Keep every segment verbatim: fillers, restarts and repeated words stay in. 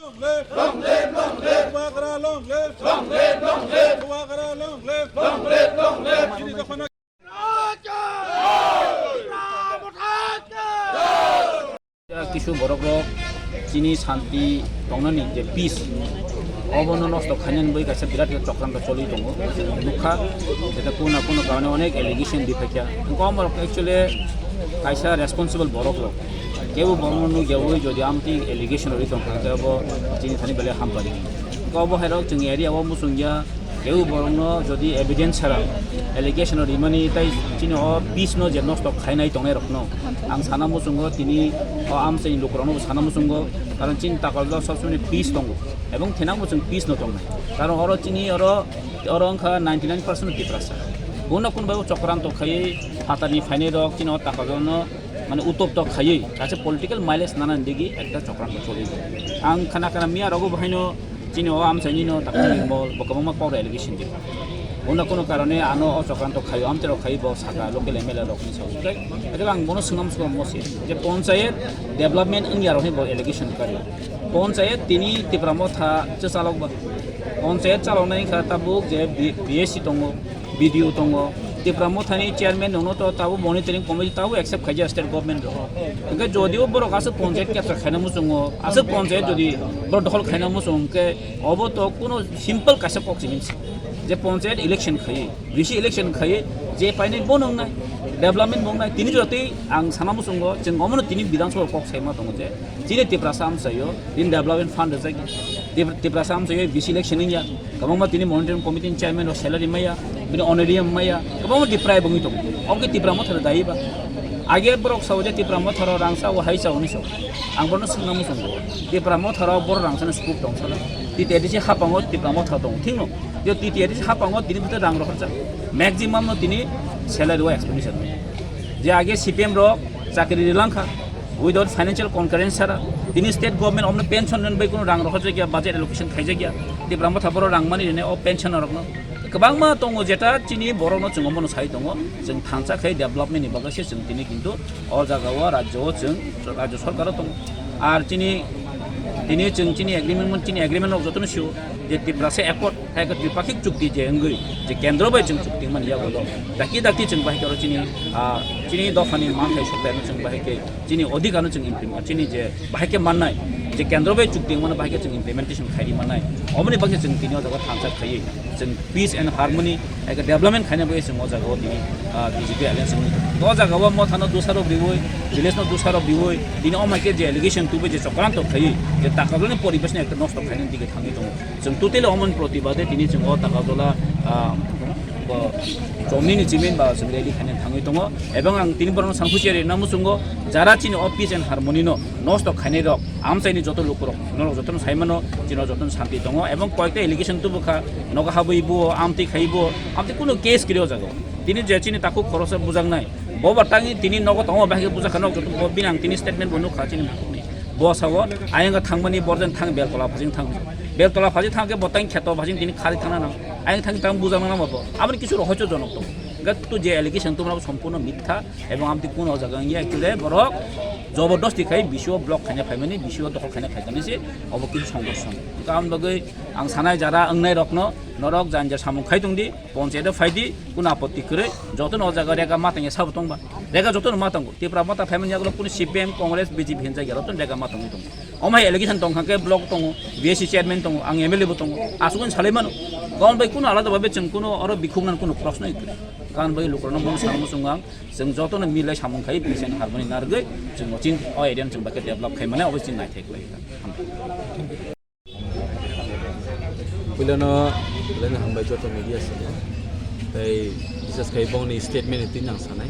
Long live! Long live! Long live! Bubagra long live! Long live! Long live! Bubagra long live! Long live! Long live! Chini dophano Kisu borok rok chini santi tongnani je peace, obono nosto khainani bai kaisa birat khe chokranto choli tongo. Nukha, jeta kuna kuna karone onek allegation di phaikha. Engko omorok actually kaisa responsible borok rok. Kebo borokno nukyawi jodi amtwi allegation rwi tongkha, khe bo chini thani belai hampari. Engko obo hai rok chwng area o muchungya, kebo borokno jodi evidence sara allegation rimani tai chini o peace no je nosto khainai tongnai rokno ang sana muchungo, tini o amchaini lukurokno bo sana muchungo, karon chini takal o sob somoi peace tongo, ebong thinang bo chwng peace no tongnai, karon oro chini oro, oro wngkha ninety nine percent Tiprasa. Kuno kuno bai chokranto khaiwi phatarni phainai rok chini o takal no mane utopto khaiwi kaisa political mileage nanani digi ekta chokranto choli. Ang khana khana miya rogo bo haino chini o amchaini no takal ni mol bo kwbangma kok allegation di. Kuno kuno karone ano o chokranto khaio, amtwi rok khaio bo saka local M L A rok ni sawi. Ete ang bono swngam swngam mo se je ponchayat development wngya rok ni bo allegation kari. Ponchayat tini Tipra Motha che chalok ba. Ponchayat chalok nai kha tabuk je B-, B S C tongo, B D O tongo. Tipra Motha ni chairman no to tabuk monitoring committee tabuk accept khaija state government rok. Hingke jodi o borok aswk ponchayat capture khaina muchungo, aswk ponchayat jodi borok dokhol khaina muchung hingke obo to kuno simple kaisa kok simi se. Je ponchayat election khaiwi, V C election khaiwi, je painai bo nwngnai, development bo wngnai, tini jotoi ang sana muchungo, chwng omono tini Bidhan Sabha kok saima tongo je, chini Tiprasa amchaio, tini development fund rwjak, Tip-, Tiprasa amchaio V C election wngya, kwbangma tini monitoring committee ni chairman rok salary maya, bini honorarium maya, kwbangma Tipra bo wngwi tongo, omo khe Tipra Motha rok dai ba? Age borok sao je Tipra Motha rok rang sao, hai sao hinwi sao, ang bono swngna muchungo, Tipra Motha rok borok rang sano scope tong sano, T T A D C hapango Tipra Motha tongo, thik no? Je T T A D C hapango tini bwtwi rang rohorjak. Maximum no tini salary o expenditure. Je age C P M rok chakri rilangkha without financial concurrence sara. Tini state government omno pension rwna bai kuno rang rohorjak ya, budget allocation khaijak ya. Tipra Motha borok rang mani rine o pension rokno. Kwbangma tongo jeta chini borokno chwng omono sai tongo. Chwng thansa khai development ni bagwi se chwng tini kintu o jaga o rajyo o chwng rajyo sarkar o tongo. Ar chini, tini chwng chini agreement, chini agreement rok jotono sio je Tiprasa accord. Hai khe tripakhik chukti je wngwi je kendro bai chwng chukti mani yago do. Dakti dakti chwng bahai khe oro chini, ah, chini dophani manthai sokthai no chwng bahai khe chini odhikar no chwng implement, chini je bahai khe mannai je kendro bai chukti mano bahai khe chwng implementation khairi mannai. Omoni bagwi chwng tini o jaga thansa khaiwi chwng peace and harmony, hai khe development khaina bagwi chwng o jaga o tini, ah, B J P alliance wngwi tongo. O jaga o Motha no dosarok riwi, village no dosarok riwi, tini o mai khe je allegation tubui je chokranto khaiwi je takalani poribesh no ekta nosto khainani digi thangwi tongo. Chwng totally omoni protibade tini chwng o Takarjala, ah, bo chomni ni chimin ba chwng rally khaina thangwi tongo. Ebong ang tini borokno sangphuchi rina muchungo, jara chini o peace and harmony no nosto khainai rok, amchaini joto lukurok, norok jotono saimano, chini jotono santi tongo. Ebong koyekta allegation tubukha, nogo habwi bo, amtwi khai bo, amtwi kuno case kwrwi o jaga o. Tini je chini takhuk khoroksa bujaknai, bo ba tangwi tini nogo tongo, bahai khe bujakha nok joto, bo bini ang tini statement bo nukha chini mukhukni. Bo sao, ayang thangmani borjan thang Beltola phajing thang. Beltola phajing thang khe bo tang kheto phajing tini khari thangna nang. Ayang thang tang bujakna nang bo. Aboni kisu rohorjo jonok tongo. Hingkhe tu je allegation tumrok sompurno mitha ebong amtwi kuno o jaga wngya, actually borok jobordosti khai B C O block khaina phaimani, B C O dokhol khaina phaikani se obo kisu songkosong. Hingkhe aboni bagwi ang sanai jara wngnai rokno norok janja samung khai tongdi. Ponchayat o phaidi, kuno apotti kwrwi, jotono o jaga rega ma tangya sabo tongba. Rega jotono ma tongo. Tipra Motha phaimani yagulo kunu C P M, Congress, B J P hinjak ya, jotono rega ma tongwi tongo. Omo hai allegation tongkha khe block tongo, B S C chairman tongo, ang M L A bo tongo. Asukno salai mano. Karon bai kuno alada babe chwng kuno oro bikhuk nan kuno proshno kwrwi. Karon bai lukurokno mung salmo chwng ang, chwng jotono milai samung khai, peace and harmony narwgwi, chwng o chin, o area no chwng bai khe develop khai mane, obo chin naithai kwlai. Puilano, puilano hambai joto media sino. Tei bises khai bongni statement ni twi nang sanai.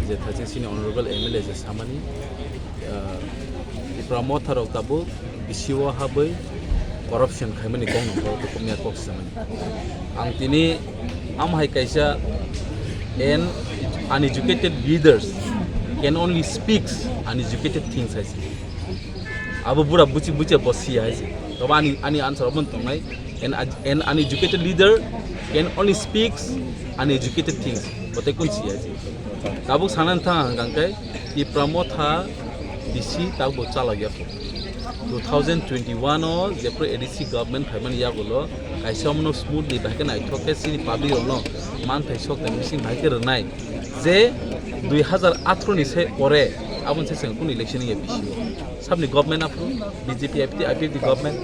Je thaching sini honorable M L A je samani, ah, Tipra Motha rok tabuk B C O habwi corruption khaimani kok nang kok to kumya kok samani. Ang tini am hai kaisa an uneducated leaders can only speaks uneducated things hai se. Abo bura buchi buchi bo siya hai se. Tobo ani, ani answer obo tongnai. An, an uneducated leader can only speaks uneducated things. Bo tei kun siya hai se. Tabuk sanan thang hang kang kai, Tipra Motha B C tabuk bo chalak ya kho. Two thousand twenty-one o jephru A D C government phaimani yagulo kaisa omono smoothly bahai khe naithok khe chini public rokno manthai sok tang bising bahai khe rwnai je dui hazar athro ni se pore aboni se chwng kunu election ya bisio sabni government aphru B J P I P T, I P F T government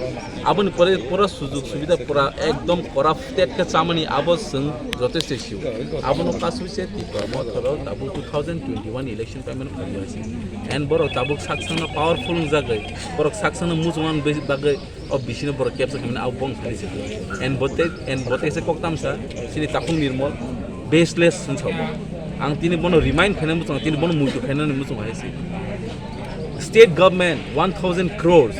aboni pore pura sujug subida pura ekdom corrupted khe chamani abo chwng jotesto sio. Abono kasu se Tipra Motharo tabuk two thousand twenty-one election phaimani phaio hai se. And borok tabuk saksangno powerful wngjagwi, borok saksangno muchungmani bagwi o bisino borok capture khaimani abo bong thani se. And bote, and bote se kok tamsa, chini takhuk Nirmol, baseless hwnsa bo. Ang tini bono remind khainani muchungo, tini bono muitu khainani muchungo hai se. State government one thousand crores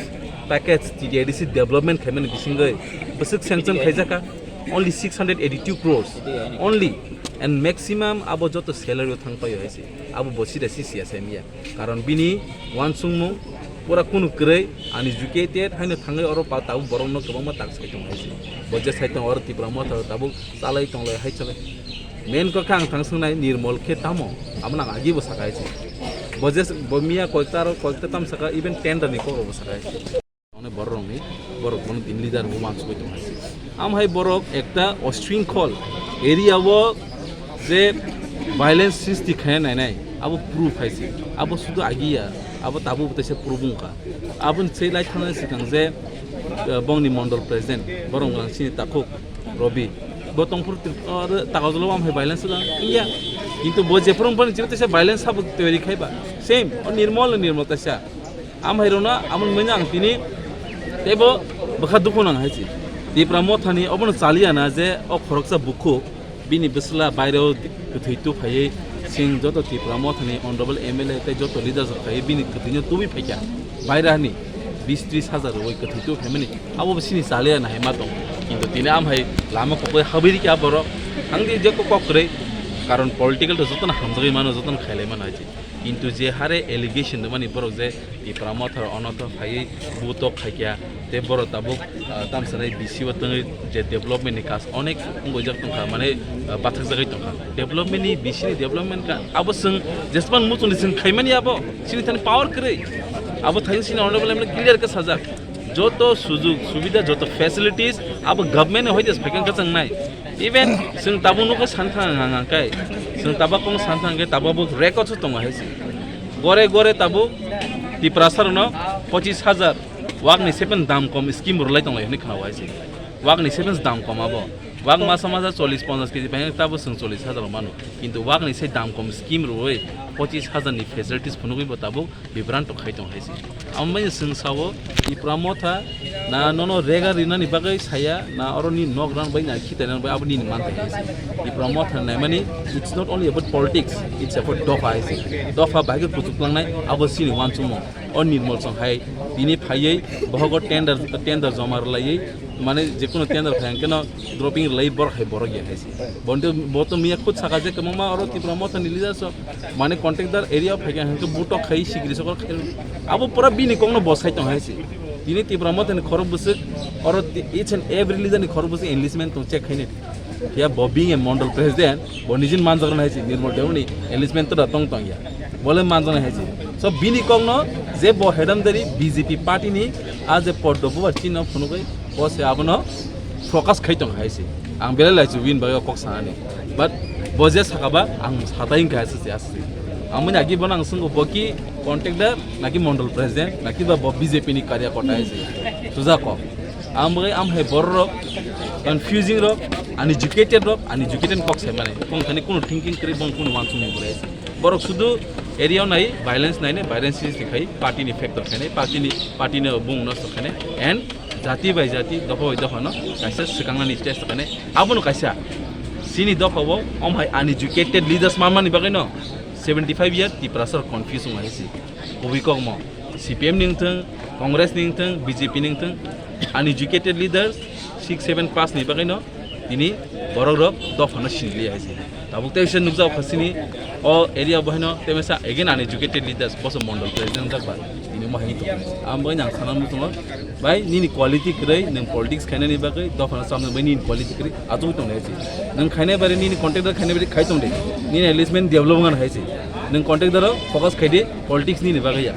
package T T A D C development khaimani bisingwi bwswk sanction khaijakha, only six hundred eighty-two crores, only, and maximum abo joto salary o thang paio hai se. Abo bo sida si siya sai miya. Karon bini uansukmung pura kunu kwrwi, uneducated, haino thangwi oro pa tabuk borokno kwbangma tak sai tongo hai se. Bo je sai tongo oro Tipra Motha tabuk chalai tonglai hai chalai. Main kok khe ang thang swngnai Nirmol khe tamo? Abono ang agi bo saka hai se. Bo je bo miya koikta aro koikta tam saka, even tender ni kok rok bo saka hai se. Onek borok rokni, borok bono tini leader bo uansugwi tongo hai se. Am hai borok ekta ostringkhol area o je violence sristi khaina nainai, abo proof hai se. Abo sudu agiya, abo tabuk teisa proof wngkha. Aboni se lai thangna swkang je, eh, bongni mondol president, borok wngkha chini takhuk Robi. Bo tongphuru Trip-, o, re, Takarjala o am hai violence wngkha, wngya. Kintu bo jephuru wngphani chibo teisa violence sabo toyari khaiba. Same, o Nirmol, Nirmol teisa. Am hai rona, amon manya ang tini, tebo bwkha dukhu nang hai se. Tipra Mothani obono chaliya na je o khoroksa bukhuk, bini bwsla baireo kwthwi tu phaiwi, chwng joto Tipra Mothani honorable M L A tei joto leaders rok phaiwi bini kwthwino tubui phaikha. Bairani bis tris hajar rwi kwthwi tu phaimani, abo bo chini chaliya na hai ma tong. Kintu tini am hai lama kokoi habwi rikha borok. Ang di je kok kwrwi, karon political to jotono hamjagwi mano, jotono khailai mano hai se. Kintu je hare allegation rwmani borok je Tipra Mothar onotho phaiwi butok khaikya, tei borok tabuk, ah, tamsanai B C o tongwi je development ni kaj onek wngwijak tongkha, mane, ah, bathakjagwi tongkha. Development ni, B C ni development ka abo chwng jespan muchungni chwng khaimani abo chini thani power kwrwi. Abo thani chini honorable M L A clear khe sajak. Joto sujug subida, joto facilities abo government ni hoite phaikang khe chwng nai. Even chwng tabuk nukha santhang ang ang kai. Chwng tabuk kong santhang khe tabuk bo record se tongo hai se. Gore gore tabuk Tiprasa rokno pochis hajar wakni seven dam kom scheme rwlai tonglai hwnwi khna hai se. Wakni seven dam kom abo. Wak masa masa chollish ponchash K G bai tabuk chwng chollish hajar mano. Kintu wakni se dam kom scheme rwui pochis hajar ni facilities phunugwi bo tabuk bibranto khai tong hai se. Amoni chwng sao, Tipra Motha na nono rega rinani bagwi saya, na oroni nok ran bai na khita ran bai aboni ni manthai hai se. Tipra Motha naimani, it's not only about politics, it's about dopha hai se. Dopha bai khe kuchuk langnai, abo chini uansukmung. O Nirmol Song hai tini phaiwi bohogo tender, tender joma rwlaiwi, mane jekunu tender phai hwnkhe no dropping rwlai borok hai borok ya hai se. Bonde bo to miya khud saka je kwbangma oro Tipra Motha ni leaders rok mane contractor area o phaikha hwnkhe butok khai sikiri sokol khai. Abo pura bini kokno bosai tong hai se. Tini Tipra Motha ni khorok bwswk oro ti-, each and every leader ni khorok bwswk enlistment tong check khainai. Ya bo being a mondol president, bo nijin manjak rwna hai se Nirmol Debbarma ni enlistment to da tong tong ya. Bole manjaknai hai se. So bini kokno je bo hedam dari B J P party ni a je poddo bubar chino phunugwi bo se abono focus khai tong hai se. Ang belai lai chu win bai kok sanani. But bo je sakaba ang satai wngkha hai se, se ase. Ang mani agi bono ang swngo bo ki contractor naki mondol president naki ba bo B J P ni karya kota hai se. Suja kok. Ang bai am hai borok rok confusing rok, uneducated rok, uneducated kok sai mani. Kung thani kunu thinking kri bong kunu wansung ni bwrwi. Borok sudu area o nai violence nai nai violence srishti khai party ni factor khai nai party ni party ni bung nosto khai nai and jati bai jati dopha bai dopha no kaisa swkang nani chesta khai nai abono kaisa chini dopha o om hai uneducated leaders ma mani bagwi no seventy five year Tiprasa rok confuse wng hai se kubui kok mo C P M ni wng thung Congress ni wng thung B J P ni wng thung uneducated leaders six seven pass ni bagwi no tini borok rok dophano siniliya hai se. Tabuk tei se nukjak kha sini o area bo haino tei mesa again uneducated leaders boso mondol president jak ba tini mo haino tong. Am bai nang sana muchungo bai nini quality kwrwi nwng politics khainani bagwi dophano samna bai nini quality kwrwi achugwi tong hai se. Nwng khainai bari nini contractor khainai bari khai tong de. Nini enlistment develop ngan hai se. Nwng contractor rok focus khai de politics nini bagwi ya.